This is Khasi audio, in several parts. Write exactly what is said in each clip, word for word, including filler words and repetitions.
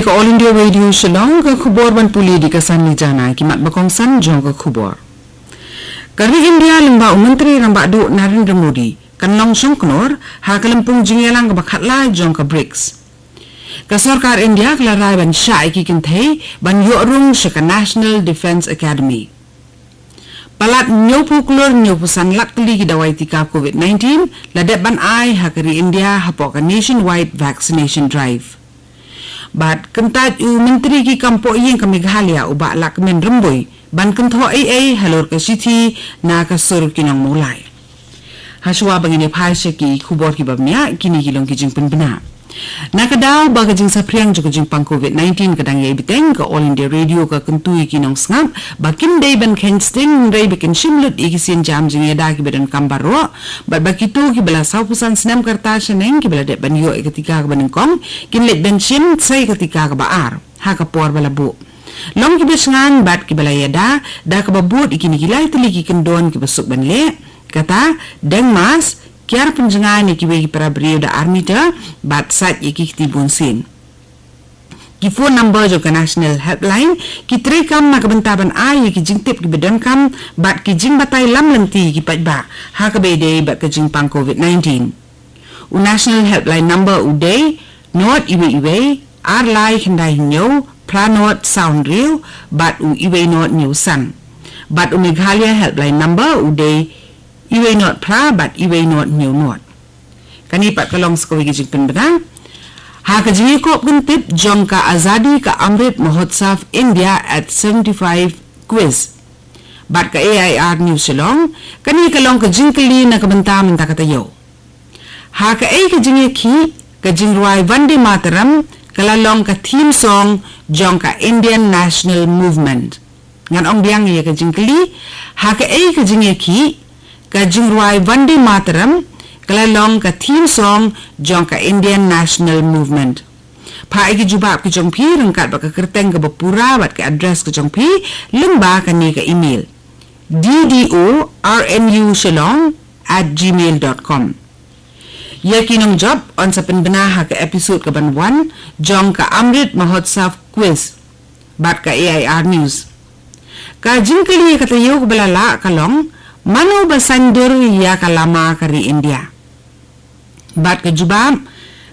Ka All India Radio Shillong, ka khubor ban pule da ka Sanli Jana. Ki mat ba kongsan jong ka khubor. Ka ri India lyngba u Myntri Rangbah Duh Narendra Modi kan long shongknor ha ka lympung jingïalang kaba khatlai jong ka brics. Ka sorkar India ka la rai ban shah ïa ki kynthei ban ïoh rung sha ka National Defence Academy. Palat hynñiewphew klur hynñiewphew san lak tylli ki dawai tika COVID nineteen la dep ban ai ha ka ri India hapoh ka nationwide vaccination drive. Bad kyntait u Myntri ki kam pohïing ka Meghalaya u Bah Lahkmen Rymbui ban kynthoh ei ei halor ka shithi na ka sur ki nong Mawlai. Hashwa ba ngin ïa phai sha ki khubor kiba bniah, kine ki long ki jingpynbna. Na ka daw ba ka jingsaphriang jong ka jingpang COVID nineteen ka dang ïai bteng, ka All India Radio ka kyntu ïa ki nongsngap ba kim dei ban kheiñ sting hynrei ba kin shim lut ïa ki sienjam jingïada kiba donkam baroh, bad ba kito kiba la sawphew san snem ka rta shaneng kiba la dep ban ïoh ïa ka tika kaba nyngkong kin leit ban shim sa ïa ka tika kaba ar ha ka por ba la buh. Long kiba shngaiñ bad kiba la ïada da kaba bud ïa kine ki lai tylli ki kyndon kiba suk ban leh, kata deng mask, kiar pynjngai na kiwei ki para briew da ar meter, bad sait ïa ki kti bunsien. Ki phone number jong ka National Helpline ki treikam na ka bynta ban ai ïa ki jingtip kiba donkam bad ki jingbatai lamlynti ïa ki paidbah ha kaba ïadei bad ka jingpang COVID nineteen. U National Helpline number u dei not iwei iwei, ar lai khyndai hynñiew, phra not saw hynriew, bad u iwei not hynñiew san. Bad u Meghalaya Helpline number u dei iwei not phra bad iwei not hynñiew not. Kane pat ka long sa kawei ka jingpynbna ha ka jingïakob kyntip jong ka Azadi Ka Amrit Mahotsav India at seventy-five quiz. Bad ka A I R News Shillong, kane ka long ka jingkylli na ka bynta mynta ka taïew. Ha kaei ka jingïakhih ka jingrwai Vande Mataram ka la long ka theme song jong ka Indian National Movement? Ngan ong biang ïa ka jingkylli, ha kaei ka jingïakhih ka jingrwai Vande Mataram ka la long ka theme song jong ka Indian National Movement? Phah ïa ki jubab ki jong phi ryngkat bad ka kyrteng kaba pura bad ka address ka jong phi lyngba kane ka email: D D O R N U Shillong at gmail dot com. Ïa ki nongjop yn sa pynbna ha ka episode kaban wan jong ka Amrit Mahotsav Quiz bad ka A I R News. Ka jingkylli ïa ka taïew kaba la lah ka long, mano ba saiñdur ïa ka lama ka ri India? Bad ka jubab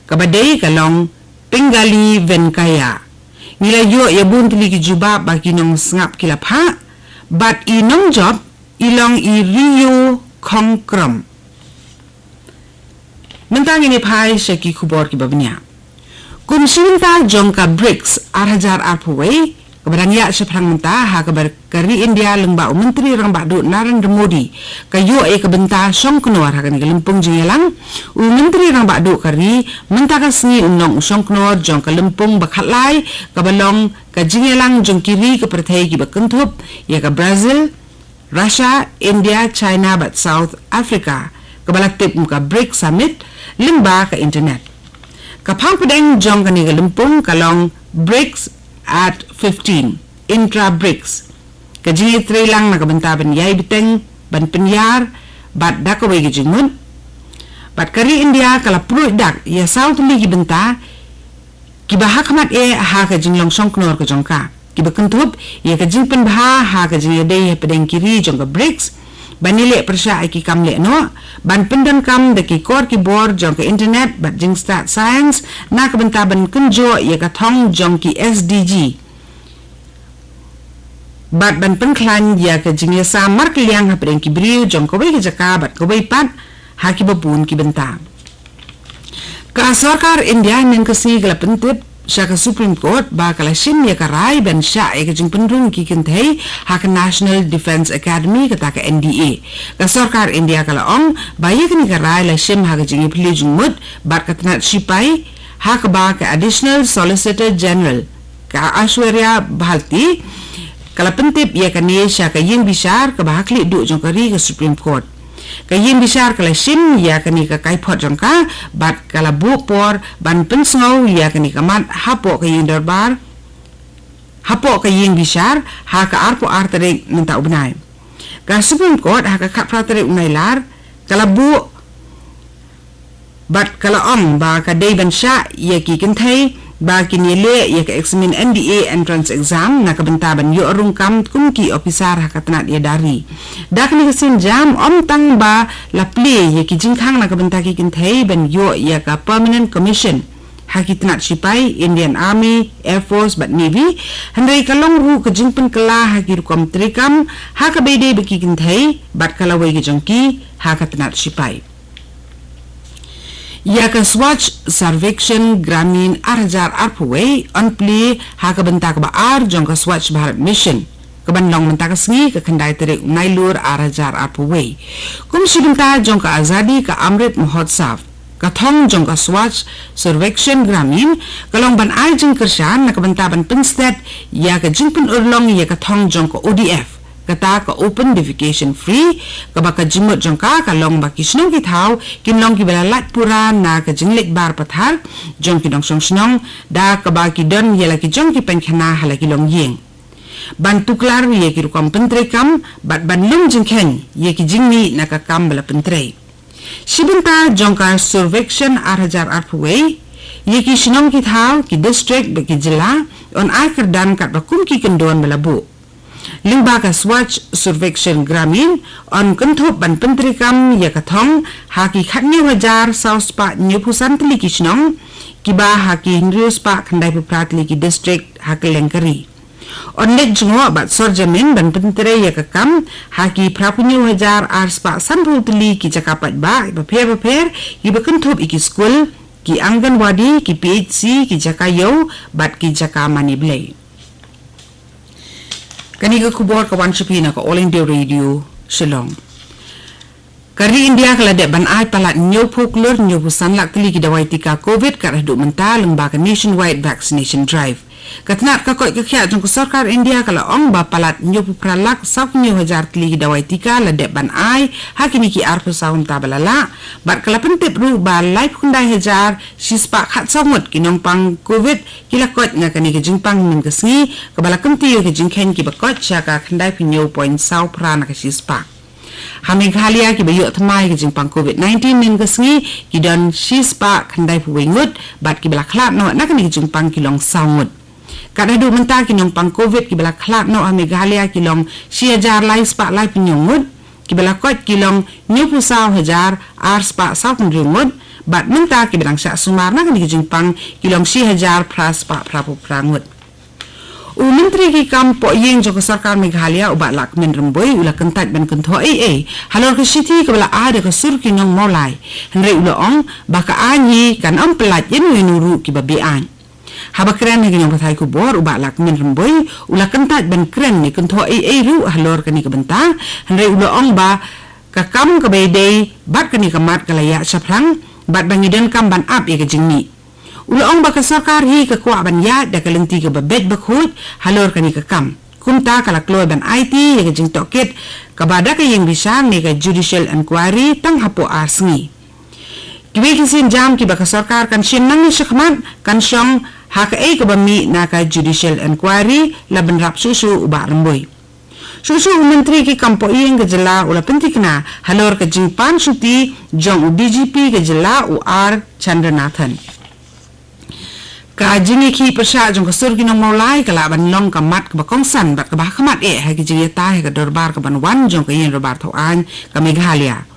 kaba dei ka long Pingali Venkayya. Ngi la ïoh ïa bun tylli ki jubab ba ki nongsngap ki la phah, bad i nongjop i long i Rio Khongkrom. Mynta ngin ïa phai sha ki khubor kiba bniah. Kum shi bynta jong ka brics ar hajar arphew wei kaba dang ïaid shaphrang mynta, ha kaba ka ri India lyngba u Myntri Rangbah Duh Narendra Modi ka ïoh ïa ka bynta shongknor ha kane ka lympung jingïalang, u Myntri Rangbah Duh ka ri mynta ka sngi un long u shongknor jong ka lympung ba khatlai kaba long ka jingïalang jong ki ri ka pyrthei kiba kynthup ïa ka Brazil, Russia, India, China bad South Africa, kaba la tip kum ka brics Summit lyngba ka internet. Ka phang pdeng jong kane ka lympung ka long brics at fifteen, intra brics. Ka jingïatreilang na ka bynta ban ïai bteng, ban pynïar bad da kawei ka jingmut. Bad ka ri India ka la pruid dak ïa saw tylli ki bynta kiba ha khmat eh ha ka jinglong shongknor ka jong ka, kiba kynthup ïa ka jingpynbha ha ka jingïadei hapdeng ki ri jong ka brics, ban ïaleh pyrshah ïa ki kam lehnoh, ban pyndonkam da ki kor ki bor jong ka internet bad jingstad science na ka bynta ban kynjoh ïa ka thong jong ki S D G, bad ban pynkhlaiñ ïa ka jingïasam markylliang hapdeng ki briew jong kawei ka jaka bad kawei pat ha kiba bun ki bynta. Ka sorkar India mynne ka sngi ka la pyntip sha ka Supreme Court ba ka la shim ïa ka rai ban shah ïa ka jingpynrung ki kynthei ha ka National Defence Academy, kata ka N D A. Ka sorkar India ka la ong ba ïa kane ka rai la shim ha ka jingïapyllun jingmut bad ka tnat shipai, ha kaba ka Additional Solicitor General, ka Aishwarya Bharti, ka la pyntip ïa kane sha ka ïing bishar kaba ha khlieh duh jong ka ri, ka Supreme Court. Ka ïing bishar ka la shim ïa kane ka kaiphod jong ka bad ka la buh por ban pynsngew ïa kane ka mat hapoh ka ïing dorbar, hapoh ka ïing bishar ha ka arphew ar tarik mynta u bnai. Ka Supreme Court ha ka khatphra tarik u Nailar ka la buh bad ka la ong ba ka dei ban shah ïa ki kynthei ba kin ïaleh ïa ka eksamin N D A entrance exam na ka bynta ban ïoh rung kam kum ki ophisar ha ka tnat ïada ri. Da kane ka sienjam ym tang ba la plie ïa ki jingkhang na ka bynta ki kynthei ban ïoh ïa ka permanent commission ha ki tnat sipai, Indian Army, Air Force bad Navy, hynrei ka long ruh ka jingpynkylla ha ki rukom treikam ha kaba ïadei bad ki kynthei bad ka lawei ka jong ki ha ka tnat sipai. Ïa ka Swachh Survekshan Gramin ar hajar arphew wei yn plie ha ka bynta kaba ar jong ka Swachh Bharat Mission, kaban long mynta ka sngi, ka khyndai tarik Nailur ar hajar arphew wei. Kum shi bynta jong ka Azadi ka Amrit Mahotsav, ka thong jong ka Swachh Survekshan Gramin ka long ban ai jingkyrshan na ka bynta ban pynstet ïa ka jingpynurlong ïa ka thong jong ka O D F, kata ka Open Defecation Free, kaba ka jingmut jong ka ka long ba ki shnong ki thaw kin long kiba la lait pura na ka jingleit bar pathar jong ki nongshong shnong, da kaba ki don ïa la ki jong ki painkhana ha la ki longïing, ban tuklar ïa ki rukom pyntreikam bad ban lum jingkheiñ ïa ki jingmih na ka kam ba la pyntrei. Shi bynta jong ka Survekshan ar hajar arphew wei, ïa ki shnong ki thaw, ki distrik bad ki jylla yn ai kyrdan katba kum ki kyndon ba la buh. Lyngba ka Swachh Survekshan Gramin yn kynthup ban pyntreikam ïa ka thong ha ki khathynñiew hajar saw spah hynñiewphew san tylli ki shnong, kiba ha ki hynriew spah khyndaiphew phra tylli ki distrik ha kylleng ka ri. Yn leit jngoh bad sor jamin ban pyntrei ïa ka kam ha ki phraphew hynñiew hajar ar spah sanphew tylli ki jaka paidbah bapher bapher, kiba kynthup ïa ki skul, ki Anganwadi, ki P H C, ki jaka ïew bad ki jaka mane blei. Kane ka khubor ka wan sha phi na ka All India Radio, Shillong. Ka ri India ka la dep ban ai palat hynñiewphew klur hynñiewphew san lak tylli ki dawai tika Covid kat haduh mynta lyngba ka Nationwide Vaccination Drive. Ka tnat ka koit ka khiah jong ka sorkar India ka la ong ba palat hynñiewphew phra lak sawphew hynñiew hajar tylli ki dawai tika la dep ban ai ha kine ki arphew saw kynta ba la lah, bad ka la pyntip ruh ba laiphew khyndai hajar shi spah khatsaw ngut ki nongpang Covid ki la koit na kane ka jingpang mynne ka sngi, kaba la kyntiew ïa ka jingkheiñ kiba koit sha ka khyndaiphew hynñiew point saw phra na ka shi spah. Ha Meghalaya, kiba ïoh thymmai ka jingpang Covid nineteen mynne ka sngi ki don shi spah khyndaiphew wei ngut, bad kiba la khlad noh na kane ka jingpang ki long saw ngut. Kat haduh mynta ki nongpang Covid kiba la khlad noh ha Meghalaya ki long shi hajar lai spah laiphew hynñiew ngut, kiba la koit ki long hynñiewphew saw hajar ar spah sawphew hynriew ngut, bad mynta kiba dang shah sumar na kane ka jingpang ki long shi hajar phra spah phraphew phra ngut. U Myntri ki kam pohïing jong ka sorkar Meghalaya, u Bah Lahkmen Rymbui, u la kyntait ban kynthoh ei ei halor ka shithi kaba la ai da ka sur ki nong Mawlai, hynrei u la ong ba ka aiñ hi kan ym pyllait ïa uno uno ruh kiba be-aiñ. Haba kren ha ki nongpathai khubor, u Bah Lahkmen Rymbui u la kyntait ban kren ne kynthoh ei ei ruh halor kane ka bynta, hynrei u la ong ba ka kam kaba ïadei bad kane ka mat ka la ïaid shaphrang, bad ba ngi donkam ban ap ïa ka jingmih. U la ong ba ka sorkar hi ka kwah ban ïaid da ka lynti kaba beit bakhuid halor kane ka kam. Kumta ka la kloi ban aiti ïa ka jingtohkit kaba da ka ïing bishar ne ka judicial inquiry tang hapoh ar sngi. Kiwei ki sienjam kiba ka sorkar kan shim nangne shakhmat kan shong ha kaei kaba mih na ka judicial inquiry, la bynrap shuh shuh u Bah Rymbui. Shuh shuh u Myntri ki kam pohïing ka jylla u la pynthikna halor ka jingpan shuti jong u D G P ka jylla, u R Chandranathan. Ka jingïakhih pyrshah jong ka sur ki nong Mawlai ka lah ban long ka mat kaba kongsan bad kaba hakhmat eh ha ki jingïatai ha ka dorbar kaban wan jong ka ïing dorbar thaw aiñ ka Meghalaya.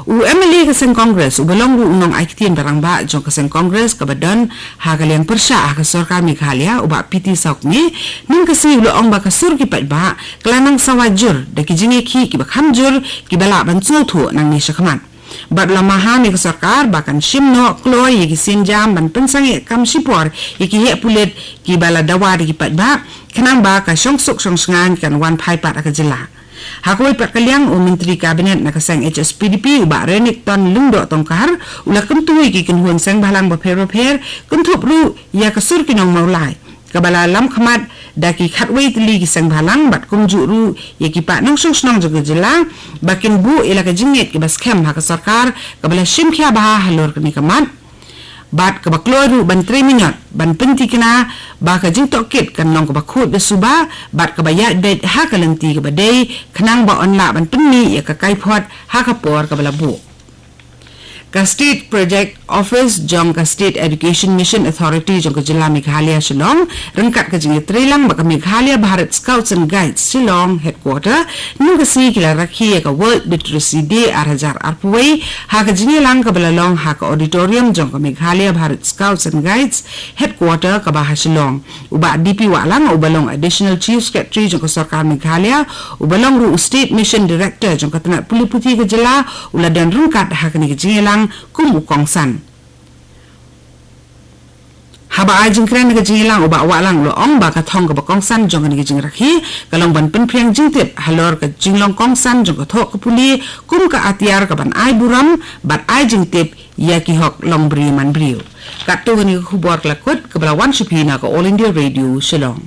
U M L A ka seng Congress, uba long ruh u nongai ktien rangbah jong ka seng Congress kaba don ha ka liang pyrshah ha ka sorkar Meghalaya, u Bah P T Sawkmie, mynne ka sngi u la ong ba ka sur ki paidbah ka la nang sawa jur da ki jingïakhih kiba kham jur kiba lah ban sngewthuh nangne shakhmat. Bad u la maham ïa ka sorkar ba kan shim noh kloi ïa ki sienjam ban pynsangeh kam shipor ïa ki heh pulit kiba la dawa da ki paidbah, khnang ba ka shongsuk shongshngaiñ kan wan phai pat ha ka jylla. Ha kawei pat ka liang, u Myntri Kabinet na ka seng H S P D P, u Bah Renikton Lyngdoh Tongkhar, u la kyntu ïa ki kynhun seng bhalang bapher bapher, kynthup ruh ïa ka sur ki nong Mawlai, kaba la lam khmat da ki khatwei tylli ki seng bhalang, bad kumjuh ruh ïa ki paid nongshong shnong jong ka jylla, ba kin buh ïa la ka jingngeit kaba skhem ha ka sorkar kaba la shim khia bha halor kane ka mat, bad kaba kloi ruh ban trei minot ban pynthikna ba ka jingtohkit kan long kaba khuid da suba bad kaba ïaid beit ha ka lynti kaba dei, khnang ba yn lah ban pynmih ïa ka kaiphod ha ka por kaba la buh. Ka State Project Office jong ka State Education Mission Authority jong ka Jylla Meghalaya Shillong, ryngkat ka jingïatreilang bad ka Meghalaya Bharat Scouts and Guides Shillong Headquarter, mynta ka sngi ki la rakhe ïa ka World Literacy Day ar hajar arphew wei, ha ka jingïalang kaba la long ha ka auditorium jong ka Meghalaya Bharat Scouts and Guides Headquarter kaba ha Shillong. U Bah D P Wahlang, uba long Additional Chief Secretary jong ka Sorkar Meghalaya, uba long ruh u State Mission Director jong ka tnat pule puthi ka jylla, u la don ryngkat ha kane ka jingïalang kum u kongsan. Haba ai jingkren ha ka jingïalang, u Bah Wahlang u la ong ba ka thong kaba kongsan jong kane ka jingrakhe ka long ban pynphriang jingtip halor ka jinglong kongsan jong ka thoh ka pule kum ka atiar kaban ai burom bad ai jingtip ïa ki hok longbriew manbriew. Katto kane ka khubor ka la kut, kaba la wan sha phi na ka All India Radio Shillong.